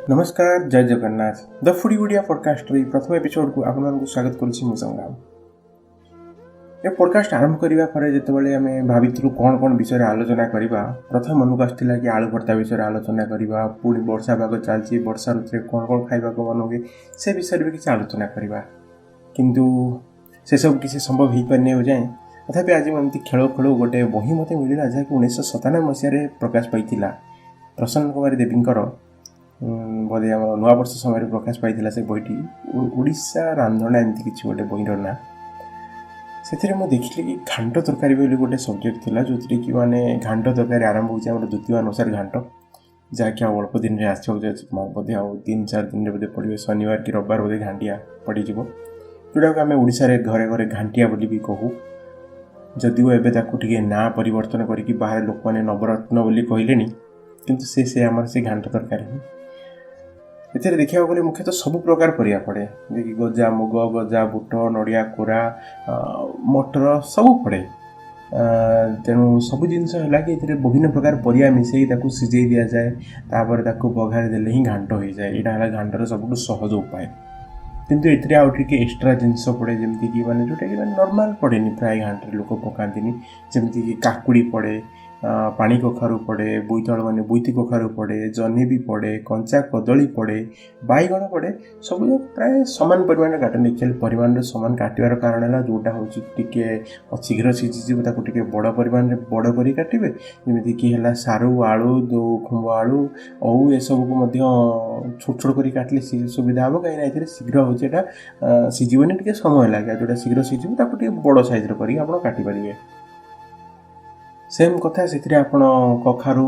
ନମସ୍କାର, ଜୟ ଜଗନ୍ନାଥ। ଦ ଫୁଡ଼ି ଓଡ଼ିଆ ପଡ଼କାଷ୍ଟର ଏହି ପ୍ରଥମ ଏପିସୋଡ଼କୁ ଆପଣମାନଙ୍କୁ ସ୍ୱାଗତ କରୁଛି ମୁଁ ସଂଗ୍ରାମ। ଏ ପଡ଼କାଷ୍ଟ ଆରମ୍ଭ କରିବା ପରେ ଯେତେବେଳେ ଆମେ ଭାବିଥିଲୁ କ'ଣ କ'ଣ ବିଷୟରେ ଆଲୋଚନା କରିବା, ପ୍ରଥମେ ମନକୁ ଆସିଥିଲା କି ଆଳୁ ଭର୍ତ୍ତା ବିଷୟରେ ଆଲୋଚନା କରିବା, ପୁଣି ବର୍ଷା ପାଗ ଚାଲିଛି, ବର୍ଷା ଋତୁରେ କ'ଣ କ'ଣ ଖାଇବାକୁ ମନ ହୁଏ ସେ ବିଷୟରେ ବି କିଛି ଆଲୋଚନା କରିବା। କିନ୍ତୁ ସେସବୁ କିଛି ସମ୍ଭବ ହୋଇପାରିନି ଏବେ ଯାଏଁ। ତଥାପି ଆଜି ମୁଁ ଏମିତି ଖେଳୁ ଖେଳୁ ଗୋଟେ ବହି ମୋତେ ମିଳିଲା, ଯାହାକି 1997 ମସିହାରେ ପ୍ରକାଶ ପାଇଥିଲା। ପ୍ରସନ୍ନ କୁମାରୀ ଦେବୀଙ୍କର ବୋଧେ ଆମର ନୂଆବର୍ଷ ସମୟରେ ପ୍ରକାଶ ପାଇଥିଲା ସେ ବହିଟି, ଓଡ଼ିଶା ରାନ୍ଧଣା ଏମିତି କିଛି ଗୋଟେ ବହିର ନାଁ। ସେଥିରେ ମୁଁ ଦେଖିଲି କି ଘାଣ୍ଟ ତରକାରୀ ବୋଲି ଗୋଟେ ସବଜେକ୍ଟ ଥିଲା, ଯେଉଁଥିରେ କି ମାନେ ଘାଣ୍ଟ ତରକାରୀ ଆରମ୍ଭ ହେଉଛି ଆମର ଦ୍ୱିତୀୟ ଅନୁସାରେ ଘାଣ୍ଟ, ଯାହାକି ଆଉ ଅଳ୍ପ ଦିନରେ ଆସିବାକୁ ଯାଉଛି, ବୋଧେ ଆଉ 3-4 ଦିନରେ ବୋଧେ ପଡ଼ିବ, ଶନିବାର କି ରବିବାର ବୋଧେ ଘାଣ୍ଟିଆ ପଡ଼ିଯିବ, ଯେଉଁଟାକୁ ଆମେ ଓଡ଼ିଶାରେ ଘରେ ଘରେ ଘାଣ୍ଟିଆ ବୋଲି ବି କହୁ। ଯଦିଓ ଏବେ ତାକୁ ଟିକେ ନାଁ ପରିବର୍ତ୍ତନ କରିକି ବାହାରେ ଲୋକମାନେ ନବରତ୍ନ ବୋଲି କହିଲେଣି, କିନ୍ତୁ ସେ ଆମର ସେ ଘାଣ୍ଟ ତରକାରୀ ହିଁ। ଏଥିରେ ଦେଖିବାକୁ ଗଲେ ମୁଖ୍ୟତଃ ସବୁ ପ୍ରକାର ପରିବା ପଡ଼େ, ଯେକି ଗଜା ମୁଗ, ଗଜା ବୁଟ, ନଡ଼ିଆ କୋରା, ମଟର ସବୁ ପଡ଼େ। ତେଣୁ ସବୁ ଜିନିଷ ହେଲା କି ଏଥିରେ ବିଭିନ୍ନ ପ୍ରକାର ପରିବା ମିଶାଇ ତାକୁ ସିଝେଇ ଦିଆଯାଏ, ତାପରେ ତାକୁ ବଘାରି ଦେଲେ ହିଁ ଘାଣ୍ଟ ହୋଇଯାଏ। ଏଇଟା ହେଲା ଘାଣ୍ଟର ସବୁଠୁ ସହଜ ଉପାୟ। କିନ୍ତୁ ଏଥିରେ ଆଉ ଟିକେ ଏକ୍ସଟ୍ରା ଜିନିଷ ପଡ଼େ, ଯେମିତିକି ମାନେ ଯେଉଁଟାକି ମାନେ ନର୍ମାଲ୍ ପଡ଼େନି, ପ୍ରାୟ ଘାଣ୍ଟରେ ଲୋକ ପକାନ୍ତିନି, ଯେମିତିକି କାକୁଡ଼ି ପଡ଼େ, ପାଣି କଖାରୁ ପଡ଼େ, ବୋଇତାଳୁ ମାନେ ବୋଇତି କଖାରୁ ପଡ଼େ, ଜହ୍ନି ବି ପଡ଼େ, କଞ୍ଚା କଦଳୀ ପଡ଼େ, ବାଇଗଣ ପଡ଼େ। ସବୁ ଯାକ ପ୍ରାୟ ସମାନ ପରିମାଣରେ କାଟନ୍ତି। ଆକ୍ଚୁଆଲି ପରିମାଣରେ ସମାନ କାଟିବାର କାରଣ ହେଲା ଯେଉଁଟା ହେଉଛି ଟିକେ ଶୀଘ୍ର ସିଝିଯିବ, ତାକୁ ଟିକେ ବଡ଼ ପରିମାଣରେ ବଡ଼ କରି କାଟିବେ। ଯେମିତିକି ହେଲା ସାରୁ, ଆଳୁ, ଯେଉଁ ଖୁମ୍ବ ଆଳୁ, ଓଉ, ଏସବୁକୁ ମଧ୍ୟ ଛୋଟ ଛୋଟ କରି କାଟିଲେ ସୁବିଧା ହେବ, କାହିଁକିନା ଏଥିରେ ଶୀଘ୍ର ହେଉଛି ଏଇଟା ସିଝିବନି, ଟିକେ ସମୟ ଲାଗେ। ଆଉ ଯେଉଁଟା ଶୀଘ୍ର ସିଝିବ ତାକୁ ଟିକେ ବଡ଼ ସାଇଜ୍ର କରିକି ଆପଣ କାଟିପାରିବେ। ସେମ୍ କଥା ସେଥିରେ ଆପଣ କଖାରୁ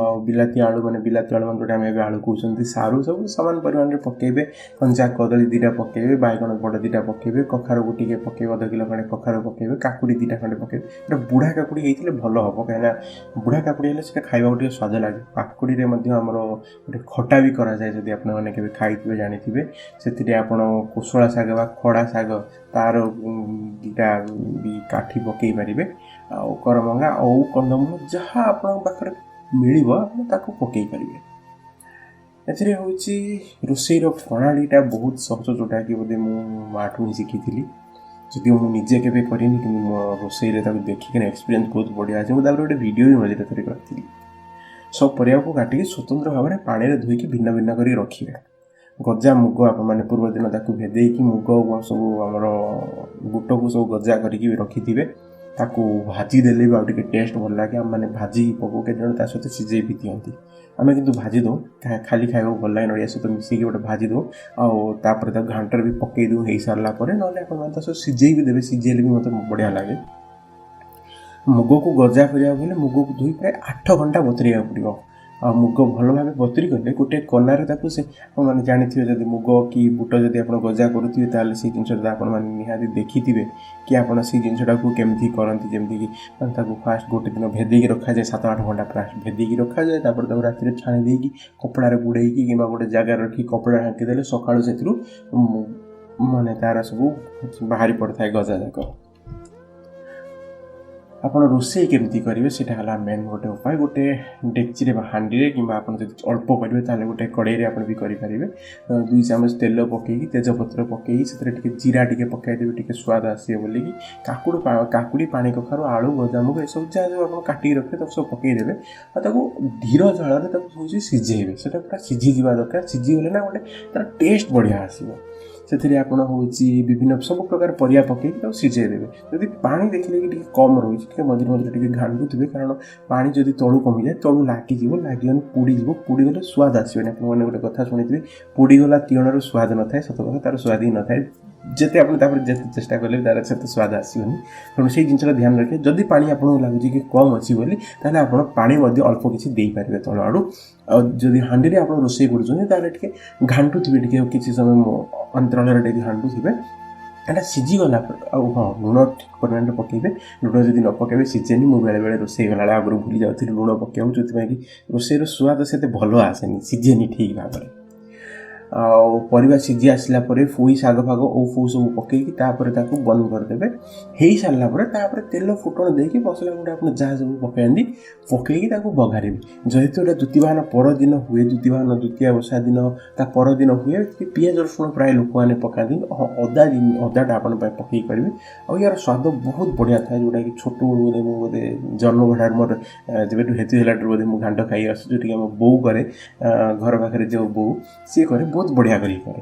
ଆଉ ବିଲାତି ଆଳୁ, ମାନେ ବିଲାତି ଆଳୁ ମାନେ ଯେଉଁଟା ଆମେ ଏବେ ଆଳୁ କହୁଛନ୍ତି, ସାରୁ ସବୁ ସମାନ ପରିମାଣରେ ପକାଇବେ, କଞ୍ଚା କଦଳୀ 2ଟା ପକାଇବେ, ବାଇଗଣ ବଡ଼ 2ଟା ପକାଇବେ, କଖାରୁକୁ ଟିକେ ପକାଇବେ, ଅଧ କିଲୋ ଖଣ୍ଡେ କଖାରୁ ପକାଇବେ, କାକୁଡ଼ି 2ଟା ଖଣ୍ଡେ ପକାଇବେ। ଏଇଟା ବୁଢ଼ା କାକୁଡ଼ି ହେଇଥିଲେ ଭଲ ହେବ, କାହିଁକିନା ବୁଢ଼ା କାକୁଡ଼ି ହେଲେ ସେଇଟା ଖାଇବାକୁ ଟିକେ ସ୍ୱାଦ ଲାଗେ। କାକୁଡ଼ିରେ ମଧ୍ୟ ଆମର ଗୋଟେ ଖଟା ବି କରାଯାଏ, ଯଦି ଆପଣମାନେ କେବେ ଖାଇଥିବେ ଜାଣିଥିବେ। ସେଥିରେ ଆପଣ କୋଶଳା ଶାଗ ବା ଖଡ଼ା ଶାଗ ତାର 2ଟା ବି କାଠି ପକାଇ ପାରିବେ, ଆଉ କରମଙ୍ଗା, ଓଉ, କନ୍ଦମୂଳ ଯାହା ଆପଣଙ୍କ ପାଖରେ ମିଳିବ ଆପଣ ତାକୁ ପକାଇ ପାରିବେ। ଏଥିରେ ହେଉଛି ରୋଷେଇର ପ୍ରଣାଳୀଟା ବହୁତ ସହଜ, ଯେଉଁଟାକି ବୋଧେ ମୁଁ ମାଆଠୁ ହିଁ ଶିଖିଥିଲି। ଯଦିଓ ମୁଁ ନିଜେ କେବେ କରିନି, କିନ୍ତୁ ମୋ ରୋଷେଇରେ ତାକୁ ଦେଖିକିନା ଏକ୍ସପିରିଏନ୍ସ ବହୁତ ବଢ଼ିଆ ଅଛି। ମୁଁ ତାପରେ ଗୋଟେ ଭିଡ଼ିଓ ବି ମଝିରେ ଥରେ କରିଥିଲି। ସବୁ ପରିବାକୁ କାଟିକି ସ୍ୱତନ୍ତ୍ର ଭାବରେ ପାଣିରେ ଧୋଇକି ଭିନ୍ନ ଭିନ୍ନ କରି ରଖିବେ। ଗଜା ମୁଗ ଆପଣମାନେ ପୂର୍ବଦିନ ତାକୁ ଭେଦେଇକି ମୁଗ ସବୁ ଆମର ବୁଟକୁ ସବୁ ଗଜା କରିକି ବି ରଖିଥିବେ। ତାକୁ ଭାଜି ଦେଲେ ବି ଆଉ ଟିକେ ଟେଷ୍ଟ ଭଲ ଲାଗେ। ଆମେମାନେ ଭାଜିକି ପକାଉ, କେତେଜଣ ତା ସହିତ ସିଝେଇ ବି ଦିଅନ୍ତି। ଆମେ କିନ୍ତୁ ଭାଜି ଦେଉ, ଖାଲି ଖାଇବାକୁ ଭଲ ଲାଗେ, ନଡ଼ିଆ ସହିତ ମିଶେଇକି ଗୋଟେ ଭାଜି ଦେଉ, ଆଉ ତାପରେ ତାକୁ ଘାଣ୍ଟରେ ବି ପକାଇ ଦେଉ ହେଇସାରିଲା ପରେ। ନହେଲେ ଆପଣମାନେ ତା ସହିତ ସିଝେଇ ବି ଦେବେ, ସିଝେଇଲେ ବି ମୋତେ ବଢ଼ିଆ ଲାଗେ। ମୁଗକୁ ଗଜା କରିବାକୁ ହେଲେ ମୁଗକୁ ଧୋଇ ପ୍ରାୟ 8 ଘଣ୍ଟା ବତୁରେଇବାକୁ ପଡ଼ିବ। ଆଉ ମୁଗ ଭଲ ଭାବେ ବତୁରି ଗଲେ ଗୋଟେ କନାରେ ତାକୁ ସେ ଆପଣମାନେ ଜାଣିଥିବେ, ଯଦି ମୁଗ କି ବୁଟ ଯଦି ଆପଣ ଗଜା କରୁଥିବେ ତାହେଲେ ସେଇ ଜିନିଷଟା ଆପଣମାନେ ନିହାତି ଦେଖିଥିବେ କି ଆପଣ ସେଇ ଜିନିଷଟାକୁ କେମିତି କରନ୍ତି। ଯେମିତିକି ମାନେ ତାକୁ ଫାଷ୍ଟ ଗୋଟେ ଦିନ ଭେଦେଇକି ରଖାଯାଏ, 7-8 ଘଣ୍ଟା ଫାଷ୍ଟ ଭେଦେଇକି ରଖାଯାଏ, ତାପରେ ତାକୁ ରାତିରେ ଛାଣି ଦେଇକି କପଡ଼ାରେ ଗୁଡ଼େଇକି କିମ୍ବା ଗୋଟେ ଜାଗାରେ ରଖିକି କପଡ଼ା ଢାଙ୍କିଦେଲେ ସକାଳୁ ସେଥିରୁ ମାନେ ତାର ସବୁ ବାହାରି ପଡ଼ିଥାଏ ଗଜା ଯାକ। ଆପଣ ରୋଷେଇ କେମିତି କରିବେ ସେଇଟା ହେଲା ମେନ୍ ଗୋଟେ ଉପାୟ। ଗୋଟେ ଡେକ୍ଚିରେ ବା ହାଣ୍ଡିରେ, କିମ୍ବା ଆପଣ ଯଦି ଅଳ୍ପ କରିବେ ତାହେଲେ ଗୋଟେ କଡ଼େଇରେ ଆପଣ ବି କରିପାରିବେ। 2 ଚାମଚ ତେଲ ପକାଇକି ତେଜପତ୍ର ପକାଇକି ସେଥିରେ ଟିକେ ଜିରା ଟିକେ ପକାଇଦେବେ, ଟିକେ ସ୍ୱାଦ ଆସିବ ବୋଲିକି। କାକୁଡ଼ି, ପାଣି କଖାରୁ, ଆଳୁ, ଗଜାମୁଗ ଏସବୁ ଯାହା ସବୁ ଆପଣ କାଟିକି ରଖିବେ ତାକୁ ସବୁ ପକାଇଦେବେ। ଆଉ ତାକୁ ଧୀର ଜାଳରେ ତାକୁ ହେଉଛି ସିଝେଇବେ। ସେଇଟା ପୁରା ସିଝିଯିବା ଦରକାର। ସିଝିଗଲେ ନା ଗୋଟେ ତା'ର ଟେଷ୍ଟ ବଢ଼ିଆ ଆସିବ। ସେଥିରେ ଆପଣ ହେଉଛି ବିଭିନ୍ନ ସବୁ ପ୍ରକାର ପରିବା ପକାଇକି ତାକୁ ସିଝେଇ ଦେବେ। ଯଦି ପାଣି ଦେଖିଲେ କି ଟିକେ କମ୍ ରହୁଛି, ଟିକେ ମଝିରେ ମଝିରେ ଟିକେ ଘାଣ୍ଟୁଥିବେ, କାରଣ ପାଣି ଯଦି ତଳୁ କମିଯାଏ ତଳୁ ଲାଗିଯିବ, ଲାଗିଗଲେ ପୋଡ଼ିଯିବ, ପୋଡ଼ିଗଲେ ସ୍ୱାଦ ଆସିବନି। ଆପଣମାନେ ଗୋଟେ କଥା ଶୁଣିଥିବେ, ପୋଡ଼ିଗଲା ତିଅଣର ସ୍ୱାଦ ନଥାଏ। ସତ କଥା, ତା'ର ସ୍ୱାଦ ହିଁ ନଥାଏ। ଯେତେ ଆପଣ ତାପରେ ଯେତେ ଚେଷ୍ଟା କଲେ ବି ତା'ର ସେତେ ସ୍ୱାଦ ଆସିବନି। ତେଣୁ ସେଇ ଜିନିଷଟା ଧ୍ୟାନ ରଖିବେ। ଯଦି ପାଣି ଆପଣଙ୍କୁ ଲାଗୁଛି କି କମ୍ ଅଛି ବୋଲି, ତାହେଲେ ଆପଣ ପାଣି ମଧ୍ୟ ଅଳ୍ପ କିଛି ଦେଇପାରିବେ ତଳ ଆଡ଼ୁ। ଆଉ ଯଦି ହାଣ୍ଡିରେ ଆପଣ ରୋଷେଇ କରୁଛନ୍ତି ତାହେଲେ ଟିକେ ଘାଣ୍ଟୁଥିବେ, ଟିକେ କିଛି ସମୟ ଅନ୍ତରାଳରେ ଟିକେ ଘାଣ୍ଟୁଥିବେ। ଏଇଟା ସିଝିଗଲା ପରେ ଆଉ ହଁ, ଲୁଣ ଠିକ୍ ପରିମାଣରେ ପକାଇବେ। ଲୁଣ ଯଦି ନ ପକାଇବେ ସିଝେନି। ମୁଁ ବେଳେବେଳେ ରୋଷେଇ କଲାବେଳେ ଆଗରୁ ଭୁଲି ଯାଉଥିଲି ଲୁଣ ପକାଇବାକୁ, ଯେଉଁଥିପାଇଁ କି ରୋଷେଇର ସ୍ୱାଦ ସେତେ ଭଲ ଆସେନି, ସିଝେନି ଠିକ୍ ଭାବରେ। ଆଉ ପରିବା ସିଝି ଆସିଲା ପରେ ପୋଇ ଶାଗ ଫାଗ ଓଉ ଫୋଉ ସବୁ ପକେଇକି ତାପରେ ତାକୁ ବନ୍ଦ କରିଦେବେ। ହେଇସାରିଲା ପରେ ତାପରେ ତେଲ ଫୁଟଣ ଦେଇକି ମସଲା ଗୁଣ୍ଡ ଆପଣ ଯାହା ସବୁ ପକାନ୍ତି ପକେଇକି ତାକୁ ବଘାରିବେ। ଯେହେତୁ ଏଇଟା ଦ୍ୱିତୀବାହନ ପରଦିନ ହୁଏ, ଦ୍ୱିତୀବାହନ ଦ୍ୱିତୀୟା ଓଷା ଦିନ ତା ପରଦିନ ହୁଏ, ପିଆଜ ରସୁଣ ପ୍ରାୟ ଲୋକମାନେ ପକାନ୍ତି। ହଁ, ଅଦାଟା ଆପଣ ପକେଇ କରିବେ। ଆଉ ୟାର ସ୍ୱାଦ ବହୁତ ବଢ଼ିଆ ଥାଏ, ଯେଉଁଟାକି ଛୋଟବେଳୁ ବୋଧେ ମୁଁ ବୋଧେ ଜନ୍ମ ଠାରୁ ମୋର ଯେବେଠୁ ହେତୁ ହେଲାଠାରୁ ବୋଧେ ମୁଁ ଘାଣ୍ଟ ଖାଇ ଆସୁଛି, ଯେଉଁଟାକି ଆମ ବୋଉ କରେ, ଘର ପାଖରେ ଯେଉଁ ବୋଉ ସିଏ କରେ, ବହୁତ ବଢ଼ିଆ କରିକି କରେ।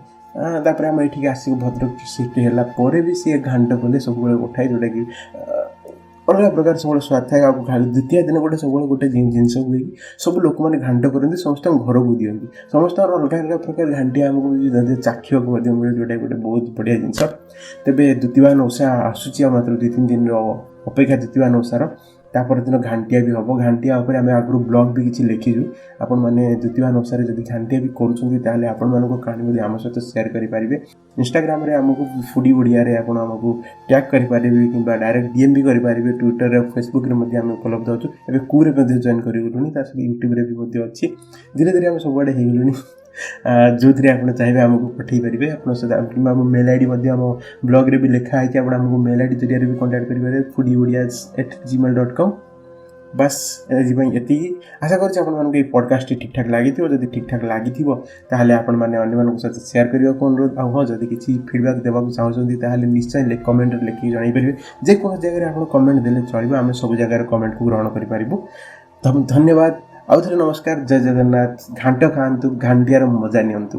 ତାପରେ ଆମେ ଏଠିକି ଆସିକି ଭଦ୍ରକ ସିଫ୍ଟ ହେଲା ପରେ ବି ସିଏ ଘାଣ୍ଟ କଲେ ସବୁବେଳେ ଉଠାଏ, ଯେଉଁଟାକି ଅଲଗା ପ୍ରକାର ସବୁବେଳେ ସ୍ୱାଦ ଥାଏ। ଆଉ ଦ୍ୱିତୀୟ ଦିନ ଗୋଟେ ସବୁବେଳେ ଗୋଟେ ଜିନିଷ ହୁଏ କି ସବୁ ଲୋକମାନେ ଘାଣ୍ଟ କରନ୍ତି, ସମସ୍ତଙ୍କ ଘରକୁ ଦିଅନ୍ତି, ସମସ୍ତଙ୍କର ଅଲଗା ଅଲଗା ପ୍ରକାର ଘାଣ୍ଟିଆ ଆମକୁ ବି ଚାଖିବାକୁ ମଧ୍ୟ ମିଳେ, ଯେଉଁଟାକି ଗୋଟେ ବହୁତ ବଢ଼ିଆ ଜିନିଷ। ତେବେ ଦ୍ୱିତୀବାହନ ଓଷା ଆସୁଛି, ଆଉ ମାତ୍ର 2-3 ଦିନର ଅପେକ୍ଷା ଦ୍ୱିତୀବାହନ ଓଷାର। ତାପରଦିନ ଘାଣ୍ଟିଆ ବି ହେବ। ଘାଣ୍ଟିଆ ଉପରେ ଆମେ ଆଗରୁ ବ୍ଲଗ୍ ବି କିଛି ଲେଖିଛୁ। ଆପଣମାନେ ଦ୍ୱିତୀବାହନ ଓଷାରେ ଯଦି ଘାଣ୍ଟିଆ ବି କରୁଛନ୍ତି ତାହେଲେ ଆପଣମାନଙ୍କ କାହାଣୀ ମଧ୍ୟ ଆମ ସହିତ ସେୟାର କରିପାରିବେ। ଇନଷ୍ଟାଗ୍ରାମରେ ଆମକୁ ଫୁଡ଼ି ଓଡ଼ିଆରେ ଆପଣ ଆମକୁ ଟ୍ୟାଗ୍ କରିପାରିବେ କିମ୍ବା ଡାଇରେକ୍ଟ DM ବି କରିପାରିବେ। ଟ୍ୱିଟରରେ, ଫେସବୁକ୍ରେ ମଧ୍ୟ ଆମେ ଉପଲବ୍ଧ ଅଛୁ। ଏବେ କୁରେ ମଧ୍ୟ ଜଏନ୍ କରିଗଲୁଣି, ତା ସହିତ ୟୁଟ୍ୟୁବରେ ବି ମଧ୍ୟ ଅଛି। ଧୀରେ ଧୀରେ ଆମେ ସବୁଆଡ଼େ ହେଇଗଲୁଣି। ଯେଉଁଥିରେ ଆପଣ ଚାହିଁବେ ଆମକୁ ପଠାଇ ପାରିବେ ଆପଣଙ୍କ ସହିତ, କିମ୍ବା ଆମ ମେଲ୍ I D ମଧ୍ୟ ଆମ ବ୍ଲଗ୍ରେ ବି ଲେଖା ହେଇଛି। ଆପଣ ଆମକୁ ମେଲ୍ I D ଜରିଆରେ ବି କଣ୍ଟାକ୍ଟ କରିପାରିବେ, foodieodia@gmail.com। ବାସ୍ ଆଜି ପାଇଁ ଏତିକି। ଆଶା କରୁଛି ଆପଣମାନଙ୍କୁ ଏଇ ପଡ଼କାଷ୍ଟଟି ଠିକ୍ଠାକ୍ ଲାଗିଥିବ। ଯଦି ଠିକ୍ଠାକ୍ ଲାଗିଥିବ ତାହେଲେ ଆପଣମାନେ ଅନ୍ୟମାନଙ୍କ ସହିତ ସେୟାର କରିବାକୁ ଅନୁରୋଧ। ଆଉ ହଁ, ଯଦି କିଛି ଫିଡ଼ବ୍ୟାକ୍ ଦେବାକୁ ଚାହୁଁଛନ୍ତି ତାହେଲେ ନିଶ୍ଚୟ କମେଣ୍ଟରେ ଲେଖିକି ଜଣାଇ ପାରିବେ। ଯେକୌଣସି ଜାଗାରେ ଆପଣ କମେଣ୍ଟ ଦେଲେ ଚଳିବ, ଆମେ ସବୁ ଜାଗାରେ କମେଣ୍ଟକୁ ଗ୍ରହଣ କରିପାରିବୁ। ଧନ୍ୟବାଦ। ଆଉ ଥରେ ନମସ୍କାର, ଜୟ ଜଗନ୍ନାଥ। ଘାଣ୍ଟ ଖାଆନ୍ତୁ, ଘାଣ୍ଟିଆର ମଜା ନିଅନ୍ତୁ।